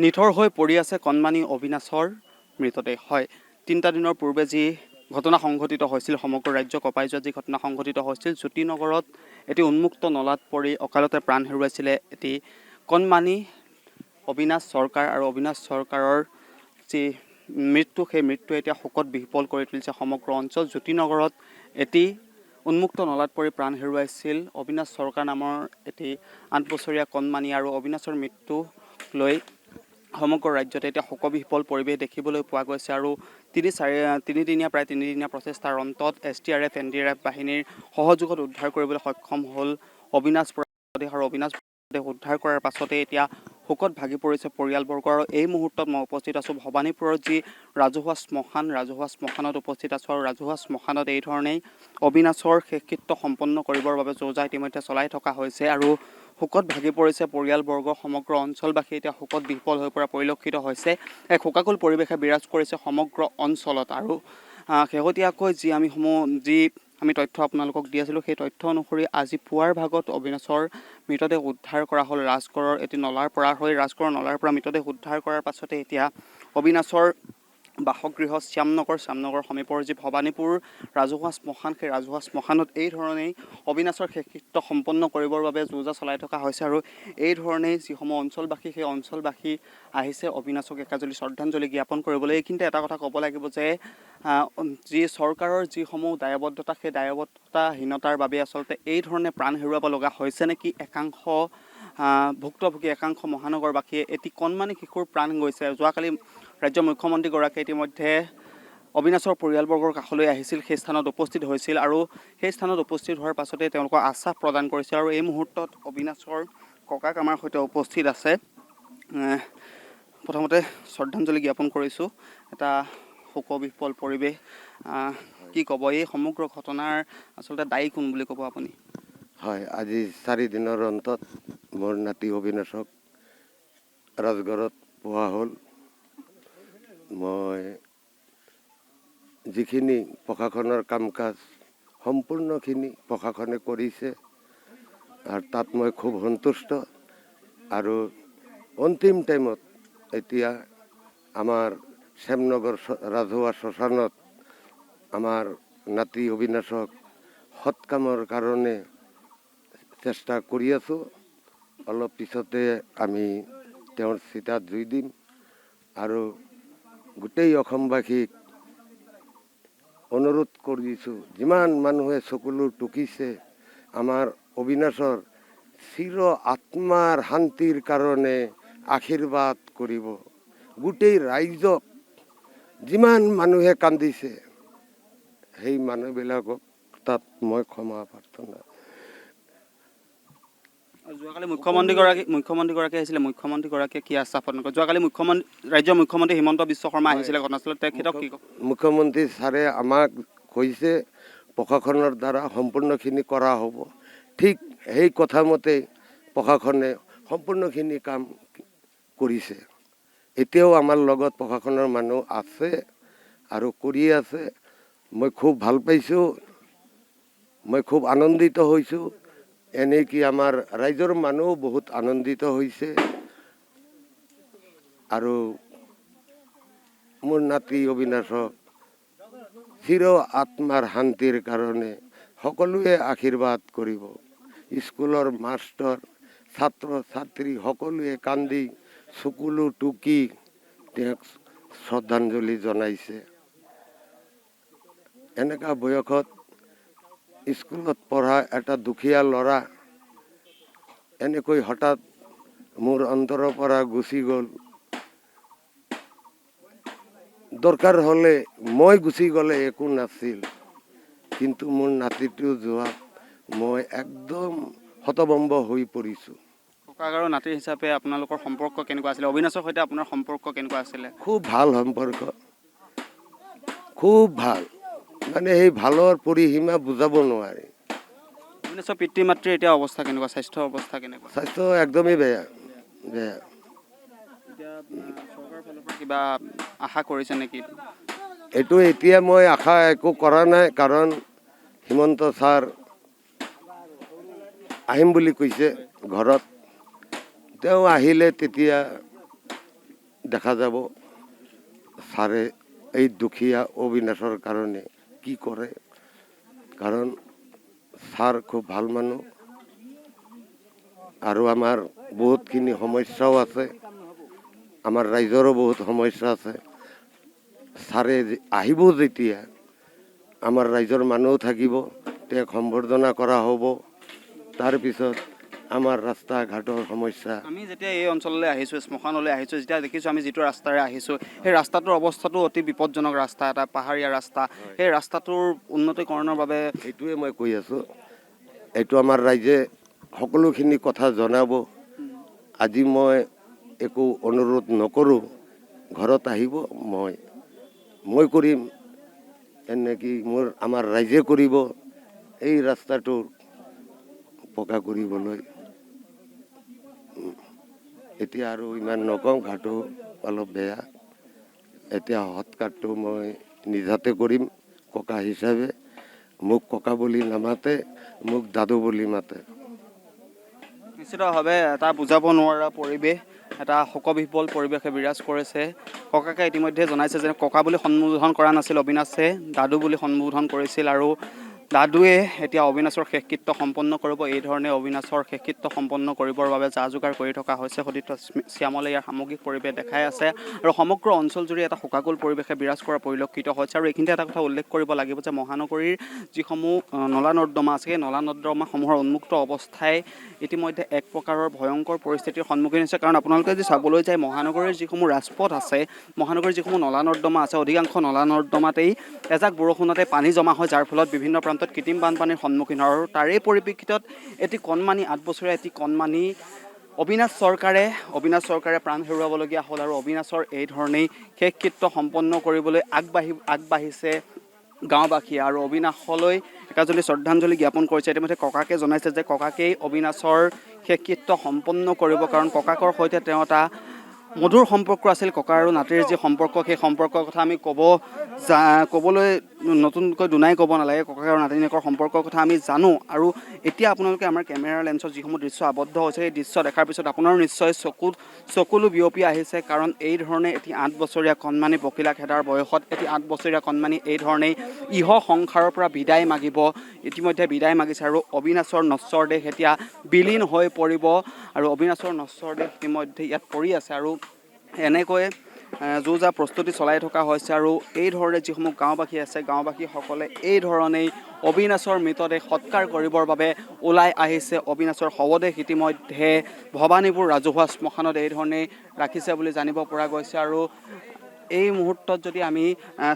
নিথৰ হৈ পৰি আছে কণমানি অবিনাশৰ মৃতদেহ। হয়, 3টা দিনৰ পূৰ্বে যি ঘটনা সংঘটিত হৈছিল, সমগ্ৰ ৰাজ্য কঁপাই যোৱা যি ঘটনা সংঘটিত হৈছিল, জ্যোতিনগৰত এটি উন্মুক্ত নলাত পৰি অকালতে প্ৰাণ হেৰুৱাইছিলে এটি কণমানি অবিনাশ চৰকাৰ। আৰু অবিনাশ চৰকাৰৰ যি মৃত্যু, সেই মৃত্যুৱে এতিয়া শোকত বিহ্বল কৰি তুলিছে সমগ্ৰ অঞ্চল। জ্যোতিনগৰত এটি উন্মুক্ত নলাত পৰি প্ৰাণ হেৰুৱাইছিল অবিনাশ চৰকাৰ নামৰ এটি 8 বছৰীয়া কণমানি। আৰু অবিনাশৰ মৃত্যুক লৈ সমগ্ৰ ৰাজ্যতে এতিয়া শোকবিহ্বল পৰিৱেশ দেখিবলৈ পোৱা গৈছে। আৰু তিনি চাৰি তিনিদিনীয়া প্ৰায় তিনিদিনীয়া প্ৰচেষ্টাৰ অন্তত এছডিআৰএফ, এনডিআৰএফ বাহিনীৰ সহযোগত উদ্ধাৰ কৰিবলৈ সক্ষম হ'ল অবিনাশ মৃতদেহ। আৰু অবিনাশ মৃতদেহ উদ্ধাৰ কৰাৰ পাছতে এতিয়া শোকত ভাগি পৰিছে পৰিয়ালবৰ্গ। আৰু এই মুহূৰ্তত মই উপস্থিত আছোঁ ভৱানীপুৰৰ যি ৰাজহুৱা শ্মশান, ৰাজহুৱা শ্মশানত উপস্থিত আছোঁ। আৰু ৰাজহুৱা শ্মশানত এই ধৰণেই অবিনাশৰ শেষকৃত্য সম্পন্ন কৰিবৰ বাবে যো-জা ইতিমধ্যে চলাই থকা হৈছে। আৰু শোকত ভাগি পৰিছে পৰিয়ালবৰ্গ, সমগ্ৰ অঞ্চলবাসী এতিয়া শোকত বিহ্বল হৈ পৰা পৰিলক্ষিত হৈছে। এক শোকাকুল পৰিৱেশে বিৰাজ কৰিছে সমগ্ৰ অঞ্চলত। আৰু শেহতীয়াকৈ যি আমি তথ্য আপোনালোকক দি আছিলোঁ, সেই তথ্য অনুসৰি আজি পুৱাৰ ভাগত অবিনাশৰ মৃতদেহ উদ্ধাৰ কৰা হ'ল ৰাজগড়ৰ এটি নলাৰ পৰা। হৈ ৰাজগড়ৰ নলাৰ পৰা মৃতদেহ উদ্ধাৰ কৰাৰ পাছতে এতিয়া অবিনাশৰ বাসগৃহ শ্যামনগৰ, শ্যামনগৰ সমীপৰ যি ভৱানীপুৰ ৰাজহুৱা শ্মশান, সেই ৰাজহুৱা শ্মশানত এই ধৰণেই অবিনাশৰ শেষকৃত্য সম্পন্ন কৰিবৰ বাবে যো-জা চলাই থকা হৈছে। আৰু এই ধৰণেই যিসমূহ অঞ্চলবাসী, সেই অঞ্চলবাসী আহিছে অবিনাশক একাজলি শ্ৰদ্ধাঞ্জলি জ্ঞাপন কৰিবলৈ। এইখিনিতে এটা কথা ক'ব লাগিব যে যি চৰকাৰৰ যিসমূহ দায়বদ্ধতা, সেই দায়বদ্ধতাহীনতাৰ বাবে আচলতে এই ধৰণে প্ৰাণ হেৰুৱাব লগা হৈছে নেকি একাংশ ভুক্তভোগী, একাংশ মহানগৰবাসীয়ে। এটি কণমানি শিশুৰ প্ৰাণ গৈছে। যোৱাকালি ৰাজ্যৰ মুখ্যমন্ত্ৰীগৰাকীয়ে ইতিমধ্যে অবিনাশৰ পৰিয়ালবৰ্গৰ কাষলৈ আহিছিল, সেই স্থানত উপস্থিত হৈছিল। আৰু সেই স্থানত উপস্থিত হোৱাৰ পাছতে তেওঁলোকক আশ্বাস প্ৰদান কৰিছে। আৰু এই মুহূৰ্তত অবিনাশৰ ককাক আমাৰ সৈতে উপস্থিত আছে। প্ৰথমতে শ্ৰদ্ধাঞ্জলি জ্ঞাপন কৰিছোঁ। এটা শোকবিহ্বল পৰিৱেশ, কি ক'ব, এই সমগ্ৰ ঘটনাৰ আচলতে দায়ী কোন বুলি ক'ব আপুনি? হয়, আজি 4 দিনৰ অন্তত মোৰ নাতি অবিনাশক ৰাজগড়ত পোৱা হ'ল। মই যিখিনি প্ৰশাসনৰ কাম কাজ, সম্পূৰ্ণখিনি প্ৰশাসনে কৰিছে আৰু তাত মই খুব সন্তুষ্ট। আৰু অন্তিম টাইমত এতিয়া আমাৰ শ্যামনগৰ ৰাজহুৱা শ্মশানত আমাৰ নাতি অবিনাশক সৎকামৰ কাৰণে চেষ্টা কৰি আছোঁ। অলপ পিছতে আমি তেওঁৰ চিতাত জুই দিম। আৰু গোটেই অসমবাসীক অনুৰোধ কৰিছোঁ, যিমান মানুহে চকুলো টুকিছে, আমাৰ অবিনাশৰ চিৰ আত্মাৰ শান্তিৰ কাৰণে আশীৰ্বাদ কৰিব। গোটেই ৰাইজক, যিমান মানুহে কান্দিছে, সেই মানুহবিলাকক তাত মই ক্ষমা প্ৰাৰ্থনা। যোৱাকালি মুখ্যমন্ত্ৰীগৰাকী আহিছিলে। মুখ্যমন্ত্ৰীগৰাকীয়ে কি আশ্বাস প্ৰদান কৰে? যোৱাকালি ৰাজ্যৰ মুখ্যমন্ত্ৰী হিমন্ত বিশ্ব শৰ্মা আহিছিলে ঘটনাস্থলত, তেখেতক কি ক'ব? মুখ্যমন্ত্ৰী ছাৰে আমাক কৈছে, প্ৰশাসনৰ দ্বাৰা সম্পূৰ্ণখিনি কৰা হ'ব। ঠিক সেই কথামতে প্ৰশাসনে সম্পূৰ্ণখিনি কাম কৰিছে। এতিয়াও আমাৰ লগত প্ৰশাসনৰ মানুহ আছে আৰু কৰি আছে। মই খুব ভাল পাইছোঁ, মই খুব আনন্দিত হৈছোঁ। এনেকি আমাৰ ৰাইজৰ মানুহো বহুত আনন্দিত হৈছে। আৰু মোৰ নাতি অবিনাশক চিৰ আত্মাৰ শান্তিৰ কাৰণে সকলোৱে আশীৰ্বাদ কৰিব। স্কুলৰ মাষ্টৰ, ছাত্ৰ ছাত্ৰী সকলোৱে কান্দি চকুলো টুকি তেওঁক শ্ৰদ্ধাঞ্জলি জনাইছে। এনেকুৱা বয়সত স্কুলত পঢ়া এটা দুখীয়া ল'ৰা এনেকৈ হঠাৎ মোৰ অন্তৰৰ পৰা গুচি গ'ল। দৰকাৰ হ'লে মই গুচি গ'লে একো নাছিল, কিন্তু মোৰ নাতিটো যোৱাত মই একদম হতভম্ব হৈ পৰিছোঁ। ককাক আৰু নাতিৰ হিচাপে আপোনালোকৰ সম্পৰ্ক কেনেকুৱা আছিলে? অবিনাশৰ সৈতে আপোনাৰ সম্পৰ্ক কেনেকুৱা আছিলে? খুব ভাল সম্পৰ্ক, খুব ভাল। মানে সেই ভালৰ পৰিসীমা বুজাব নোৱাৰি। অবিনাশৰ পিতৃ মাতৃৰ এতিয়া অৱস্থা কেনেকুৱা? স্বাস্থ্যৰ অৱস্থা কেনেকুৱা? স্বাস্থ্য একদমেই বেয়া, বেয়া। এতিয়া চৰকাৰৰ ফালৰ পৰা কিবা আশা কৰিছে নেকি? এইটো এতিয়া মই আশা একো কৰা নাই, কাৰণ হিমন্ত ছাৰ আহিম বুলি কৈছে ঘৰত। তেওঁ আহিলে তেতিয়া দেখা যাব ছাৰে এই দুখীয়া অবিনাশৰ কাৰণে কি কৰে। কাৰণ ছাৰ খুব ভাল মানুহ আৰু আমাৰ বহুতখিনি সমস্যাও আছে, আমাৰ ৰাইজৰো বহুত সমস্যা আছে। ছাৰে আহিব যেতিয়া আমাৰ ৰাইজৰ মানুহো থাকিব, তেওঁক সম্বৰ্ধনা কৰা হ'ব। তাৰপিছত আমাৰ ৰাস্তা ঘাটৰ সমস্যা। আমি যেতিয়া এই অঞ্চললৈ আহিছোঁ, শ্মশানলৈ আহিছোঁ, যেতিয়া দেখিছোঁ আমি যিটো ৰাস্তাৰে আহিছোঁ সেই ৰাস্তাটোৰ অৱস্থাটো অতি বিপদজনক ৰাস্তা, এটা পাহাৰীয়া ৰাস্তা। সেই ৰাস্তাটোৰ উন্নতিকৰণৰ বাবে সেইটোৱে মই কৈ আছোঁ, এইটো আমাৰ ৰাইজে সকলোখিনি কথা জনাব। আজি মই একো অনুৰোধ নকৰোঁ, ঘৰত আহিব, মই মই কৰিম, এনেকি মোৰ আমাৰ ৰাইজে কৰিব এই ৰাস্তাটো পকা কৰিবলৈ। এতিয়া আৰু ইমান নকওঁ, ঘাটো অলপ বেয়া। এতিয়া সৎকাৰটো মই নিজাতে কৰিম ককা হিচাপে। মোক ককা বুলি নামাতে, মোক দাদু বুলি মাতে। নিশ্চিতভাৱে এটা বুজাব নোৱাৰা পৰিৱেশ, এটা শোকবিহ্বল পৰিৱেশে বিৰাজ কৰিছে। ককাকে ইতিমধ্যে জনাইছে যে ককা বুলি সম্বোধন কৰা নাছিল অবিনাশে, দাদু বুলি সম্বোধন কৰিছিল আৰু দাদুৱে এতিয়া অবিনাশৰ শেষকৃত্য সম্পন্ন কৰিব। এই ধৰণে অবিনাশৰ শেষকৃত্য সম্পন্ন কৰিবৰ বাবে যা যোগাৰ কৰি থকা হৈছে। সতীৰ্থ শ্যামলে ইয়াৰ সামগ্ৰিক পৰিৱেশ দেখাই আছে আৰু সমগ্ৰ অঞ্চলজুৰি এটা শোকাকুল পৰিৱেশে বিৰাজ কৰা পৰিলক্ষিত হৈছে। আৰু এইখিনিতে এটা কথা উল্লেখ কৰিব লাগিব যে মহানগৰীৰ যিসমূহ নলা নৰ্দমা আছে, সেই নলা নৰ্দমাসমূহৰ উন্মুক্ত অৱস্থাই ইতিমধ্যে এক প্ৰকাৰৰ ভয়ংকৰ পৰিস্থিতিৰ সন্মুখীন হৈছে। কাৰণ আপোনালোকে যদি চাবলৈ যায় মহানগৰীৰ যিসমূহ ৰাজপথ আছে, মহানগৰীৰ যিসমূহ নলা নৰ্দমা আছে, অধিকাংশ নলা নৰ্দমাতেই এজাক বৰষুণতে পানী জমা হয়, যাৰ ফলত বিভিন্ন প্ৰান্তত কৃত্ৰিম বানপানীৰ সন্মুখীন হয়। আৰু তাৰেই পৰিপ্ৰেক্ষিতত এটি কণমানি, 8 বছৰীয়া এটি কণমানি অবিনাশ চৰকাৰে প্ৰাণ হেৰুৱাবলগীয়া হ'ল। আৰু অবিনাশৰ এই ধৰণেই শেষকৃত্য সম্পন্ন কৰিবলৈ আগবাঢ়িছে গাঁওবাসীয়ে আৰু অবিনাশলৈ একাজলি শ্ৰদ্ধাঞ্জলি জ্ঞাপন কৰিছে। ইতিমধ্যে ককাকে জনাইছে যে ককাকেই অবিনাশৰ শেষকৃত্য সম্পন্ন কৰিব, কাৰণ ককাকৰ সৈতে তেওঁ এটা মধুৰ সম্পৰ্ক আছিল। ককা আৰু নাতিৰ যি সম্পৰ্ক, সেই সম্পৰ্কৰ কথা আমি ক'বলৈ নতুনকৈ দুনাই ক'ব নালাগে। ককাক আৰু নাতিনীয়েকৰ সম্পৰ্কৰ কথা আমি জানো। আৰু এতিয়া আপোনালোকে আমাৰ কেমেৰাৰ লেন্সত যিসমূহ দৃশ্য আবদ্ধ হৈছে, সেই দৃশ্য দেখাৰ পিছত আপোনাৰো নিশ্চয় চকুলো বিয়পি আহিছে। কাৰণ এই ধৰণে এটি 8 বছৰীয়া কণমানি, পখিলা খেদাৰ বয়সত এটি 8 বছৰীয়া কণমানি এই ধৰণেই ইহ সংসাৰৰ পৰা বিদায় মাগিব, ইতিমধ্যে বিদায় মাগিছে। আৰু অবিনাশৰ নশ্বৰ দেহ এতিয়া বিলীন হৈ পৰিব আৰু অবিনাশৰ নশ্বৰ দেহ ইতিমধ্যে ইয়াত পৰি আছে। আৰু এনেকৈ যো জা প্ৰস্তুতি চলাই থকা হৈছে। আৰু এই ধৰণে যিসমূহ গাঁওবাসী আছে, গাঁওবাসীসকলে এই ধৰণেই অবিনাশৰ মৃতদেহ সৎকাৰ কৰিবৰ বাবে ওলাই আহিছে। অবিনাশৰ শৱদেহ ইতিমধ্যে ভৱানীপুৰ ৰাজহুৱা শ্মশানত এই ধৰণেই ৰাখিছে বুলি জানিব পৰা গৈছে। আৰু এই মুহূৰ্তত যদি আমি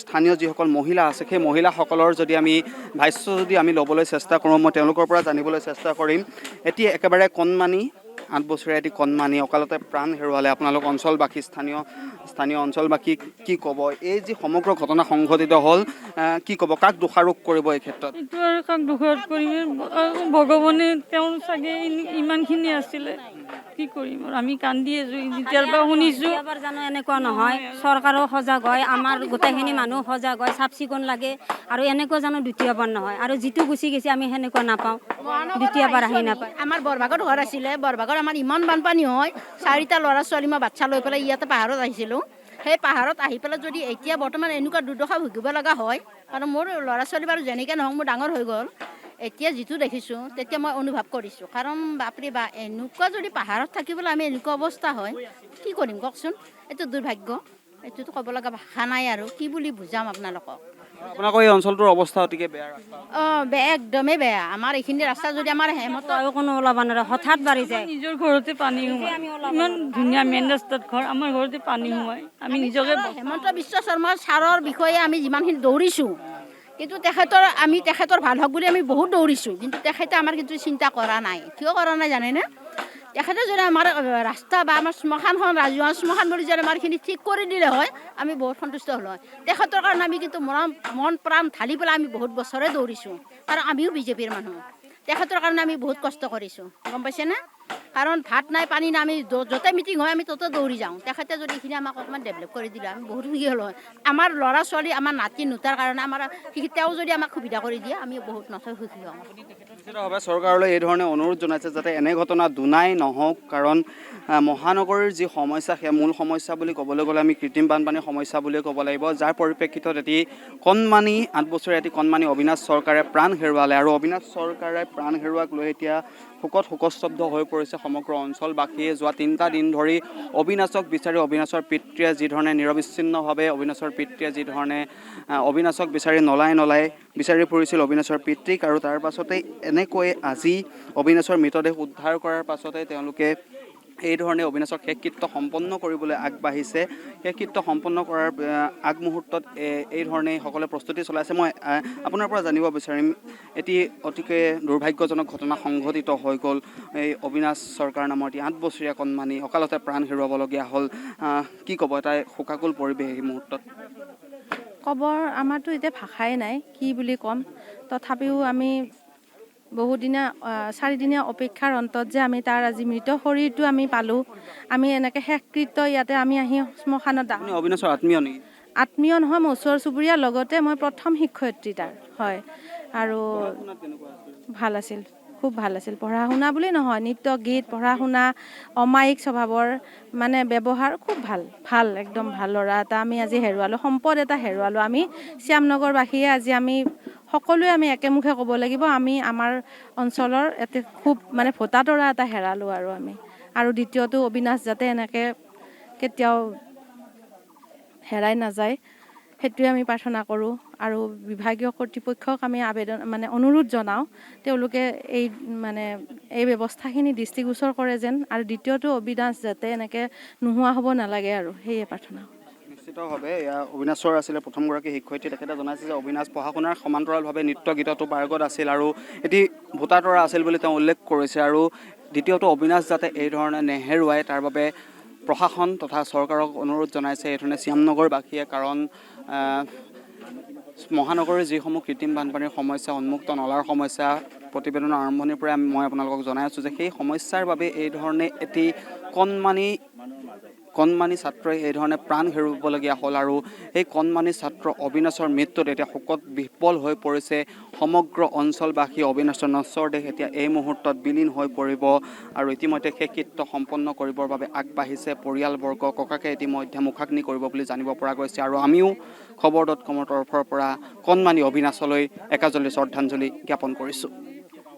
স্থানীয় যিসকল মহিলা আছে, সেই মহিলাসকলৰ যদি আমি ভাষ্য যদি আমি ল'বলৈ চেষ্টা কৰোঁ, মই তেওঁলোকৰ পৰা জানিবলৈ চেষ্টা কৰিম। এতিয়া একেবাৰে কণমানি, 8 বছৰীয়া এটি কণমানি অকালতে প্ৰাণ হেৰুৱালে। আপোনালোক অঞ্চলবাসী, স্থানীয় অঞ্চলবাসী কি ক'ব? এই যি সমগ্ৰ ঘটনা সংঘটিত হ'ল, কি ক'ব? কাক দোষাৰোপ কৰিব এই ক্ষেত্ৰত? এইটো আৰু কাক দোষাৰোপ কৰিম? ভগৱানে তেওঁৰ চাগে ইমানখিনি আছিলে, কি কৰিম আৰু? আমি কান্দি আছোঁ যেতিয়াৰ পৰা শুনিছোঁ। এবাৰ জানো এনেকুৱা নহয়, চৰকাৰো সজাগ হয়, আমাৰ গোটেইখিনি মানুহ সজাগ হয়, চাফ চিকুণ লাগে। আৰু এনেকুৱা জানো দ্বিতীয়বাৰ নহয়, আৰু যিটো গুচি গৈছে আমি সেনেকুৱা নাপাওঁ, দ্বিতীয়বাৰ আহি নাপায়। আমাৰ বৰভাগত ঘৰ আছিলে, বৰভাগত আমাৰ ইমান বানপানী হয়, 4টা ল'ৰা ছোৱালী মই বাচ্ছা লৈ পেলাই ইয়াতে পাহাৰত আহিছিলোঁ। সেই পাহাৰত আহি পেলাই যদি এতিয়া বৰ্তমান এনেকুৱা দুৰ্দশা ভুগিব লগা হয়, কাৰণ মোৰ ল'ৰা ছোৱালী বাৰু যেনেকৈ নহওক মোৰ ডাঙৰ হৈ গ'ল, এতিয়া যিটো দেখিছোঁ তেতিয়া মই অনুভৱ কৰিছোঁ। কাৰণ বাপৰে বা, এনেকুৱা যদি পাহাৰত থাকিবলৈ আমি এনেকুৱা অৱস্থা হয়, কি কৰিম কওকচোন? এইটো দুৰ্ভাগ্য, এইটোতো ক'ব লগা ভাষা নাই আৰু কি বুলি বুজাম আপোনালোকক। আপোনালোকৰ এই অঞ্চলটোৰ অৱস্থা অতিকে বেয়া ৰাস্তা। অঁ, বেয়া, একদমেই বেয়া। আমাৰ এইখিনি ৰাস্তা যদি আমাৰ হেমন্ত আৰু কোনো ওলাব নোৱাৰে, হঠাৎ বাঢ়ি যায়। নিজৰ ঘৰতে পানী সোমায়, ইমান ধুনীয়া মেইন ৰাস্তাত ঘৰ, আমাৰ ঘৰতে পানী সোমায়। আমি নিজকে হেমন্ত বিশ্ব শৰ্মা ছাৰৰ বিষয়ে আমি যিমানখিনি দৌৰিছোঁ, কিন্তু আমি তেখেতৰ ভাল হওক বুলি আমি বহুত দৌৰিছোঁ, কিন্তু তেখেতে আমাৰ কিন্তু চিন্তা কৰা নাই। কিয় কৰা নাই জানেনে? তেখেতে যদি আমাৰ ৰাস্তা বা আমাৰ শ্মশানখন, ৰাজহুৱা শ্মশান বুলি যদি আমাৰখিনি ঠিক কৰি দিলে হয়, আমি বহুত সন্তুষ্ট হ'লো হয়। তেখেতৰ কাৰণে আমি কিন্তু মন প্ৰাণ ঢালি পেলাই আমি বহুত বছৰে দৌৰিছোঁ, কাৰণ আমিও বিজেপিৰ মানুহ। তেখেতৰ কাৰণে আমি বহুত কষ্ট কৰিছোঁ, গম পাইছেনে? কাৰণ ভাত নাই, পানী নাই, আমি য'তে মিটিং হয় আমি ত'তে দৌৰি যাওঁ। তেখেতে যদি এইখিনি আমাক অকণমান ডেভেলপ কৰি দিলে আমি বহুত সুখী হ'লোঁ হয়। আমাৰ ল'ৰা ছোৱালী, আমাৰ নাতি নোতাৰ কাৰণে আমাৰ তেওঁ যদি আমাক সুবিধা কৰি দিয়ে আমি বহুত নথৈ সুখী হ'ম। নিশ্চিতভাৱে চৰকাৰলৈ এই ধৰণে অনুৰোধ জনাইছে যাতে এনে ঘটনা দুনাই নহওক। কাৰণ মহানগৰীৰ যি সমস্যা, সেয়া মূল সমস্যা বুলি ক'বলৈ গ'লে আমি কৃত্ৰিম বানপানীৰ সমস্যা বুলিয়ে ক'ব লাগিব, যাৰ পৰিপ্ৰেক্ষিতত এটি কণমানি 8 বছৰীয়া এটি কণমানি অবিনাশ চৰকাৰে প্ৰাণ হেৰুৱালে। আৰু অবিনাশ চৰকাৰে প্ৰাণ হেৰুৱাক লৈ এতিয়া শোকত শোকস্তব্ধ হৈ পৰিছে সমগ্ৰ অঞ্চলবাসীয়ে। যোৱা 3টা দিন ধৰি অবিনাশক বিচাৰি অবিনাশৰ পিতৃয়ে যিধৰণে নিৰৱচ্ছিন্নভাৱে অবিনাশৰ পিতৃয়ে যিধৰণে অবিনাশক বিচাৰি নলাই নলাই বিচাৰি ফুৰিছিল অবিনাশৰ পিতৃক, আৰু তাৰ পাছতেই এনেকৈ আজি অবিনাশৰ মৃতদেহ উদ্ধাৰ কৰাৰ পাছতে তেওঁলোকে এই ধৰণে অবিনাশৰ শেষকৃত্য সম্পন্ন কৰিবলৈ আগবাঢ়িছে। শেষকৃত্য সম্পন্ন কৰাৰ আগমুহূৰ্তত এই ধৰণে সকলোৱে প্ৰস্তুতি চলাইছে। মই আপোনাৰ পৰা জানিব বিচাৰিম, এটি অতিকে দুৰ্ভাগ্যজনক ঘটনা সংঘটিত হৈ গ'ল। এই অবিনাশ চৰকাৰ নামৰ এটি 8 বছৰীয়া কণমানি অকালতে প্ৰাণ হেৰুৱাবলগীয়া হ'ল। কি ক'ব, এটা শোকাকুল পৰিৱেশ এই মুহূৰ্তত? ক'বৰ আমাৰতো এতিয়া ভাষাই নাই কি বুলি ক'ম। তথাপিও আমি বহুদিনীয়া চাৰিদিনীয়া অপেক্ষাৰ অন্তত যে আমি তাৰ আজি মৃত শৰীৰটো আমি পালোঁ। আমি এনেকৈ শেষকৃত্য ইয়াতে আমি আহি শ্মশানত আপুনি অবিনাশৰ আত্মীয় নেকি? আত্মীয় নহয়, মই ওচৰ চুবুৰীয়া, লগতে মই প্ৰথম শিক্ষয়িত্ৰী তাৰ হয়। আৰু ভাল আছিল, খুব ভাল আছিল। পঢ়া শুনা বুলি নহয়, নৃত্য গীত, পঢ়া শুনা, অমায়িক স্বভাৱৰ, মানে ব্যৱহাৰ খুব ভাল, ভাল একদম ভাল ল'ৰা এটা আমি আজি হেৰুৱালোঁ, সম্পদ এটা হেৰুৱালোঁ। আমি শ্যামনগৰবাসীয়ে আজি আমি সকলোৱে আমি একেমুখে ক'ব লাগিব, আমি আমাৰ অঞ্চলৰ এটি খুব মানে ভোটাতৰা এটা হেৰালোঁ আৰু আমি। আৰু দ্বিতীয়টো অবিনাশ যাতে এনেকৈ কেতিয়াও হেৰাই নাযায় সেইটোৱে আমি প্ৰাৰ্থনা কৰোঁ। আৰু বিভাগীয় কৰ্তৃপক্ষক আমি আবেদন মানে অনুৰোধ জনাওঁ, তেওঁলোকে এই মানে এই ব্যৱস্থাখিনি দৃষ্টিগোচৰ কৰে যেন। আৰু দ্বিতীয়টো অবিনাশ যাতে এনেকৈ নোহোৱা হ'ব নালাগে আৰু সেয়ে প্ৰাৰ্থনা। নিশ্চিতভাৱে এয়া অবিনাশৰ আছিলে প্ৰথমগৰাকী শিক্ষয়িত্ৰী। তেখেতে জনাইছে যে অবিনাশ পঢ়া শুনাৰ সমান্তৰালভাৱে নৃত্য গীততো পাৰ্গত আছিল আৰু এটি ভোটাতৰা আছিল বুলি তেওঁ উল্লেখ কৰিছে। আৰু দ্বিতীয়টো অবিনাশ যাতে এই ধৰণে নেহেৰুৱায় তাৰ বাবে প্ৰশাসন তথা চৰকাৰক অনুৰোধ জনাইছে এই ধৰণে শ্যামনগৰবাসীয়ে। কাৰণ মহানগৰীৰ যিসমূহ কৃত্ৰিম বানপানীৰ সমস্যা, উন্মুক্ত নলাৰ সমস্যা, প্ৰতিবেদনৰ আৰম্ভণিৰ পৰাই মই আপোনালোকক জনাই আছোঁ যে সেই সমস্যাৰ বাবে এই ধৰণে এটি কণমানি ছাত্ৰই এই ধৰণে প্ৰাণ হেৰুৱাবলগীয়া হ'ল। আৰু এই কণমানি ছাত্ৰ অবিনাশৰ মৃত্যুত এতিয়া শোকত বিহ্বল হৈ পৰিছে সমগ্ৰ অঞ্চলবাসী। অবিনাশৰ নশ্বৰ দেহ এতিয়া এই মুহূৰ্তত বিলীন হৈ পৰিব আৰু ইতিমধ্যে শেষকৃত্য সম্পন্ন কৰিবৰ বাবে আগবাঢ়িছে পৰিয়ালবৰ্গ। ককাকে ইতিমধ্যে মুখাগ্নি কৰিব বুলি জানিব পৰা গৈছে। আৰু আমিও খবৰ ডট কমৰ তৰফৰ পৰা কণমানি অবিনাশলৈ একাজলি শ্ৰদ্ধাঞ্জলি জ্ঞাপন কৰিছোঁ।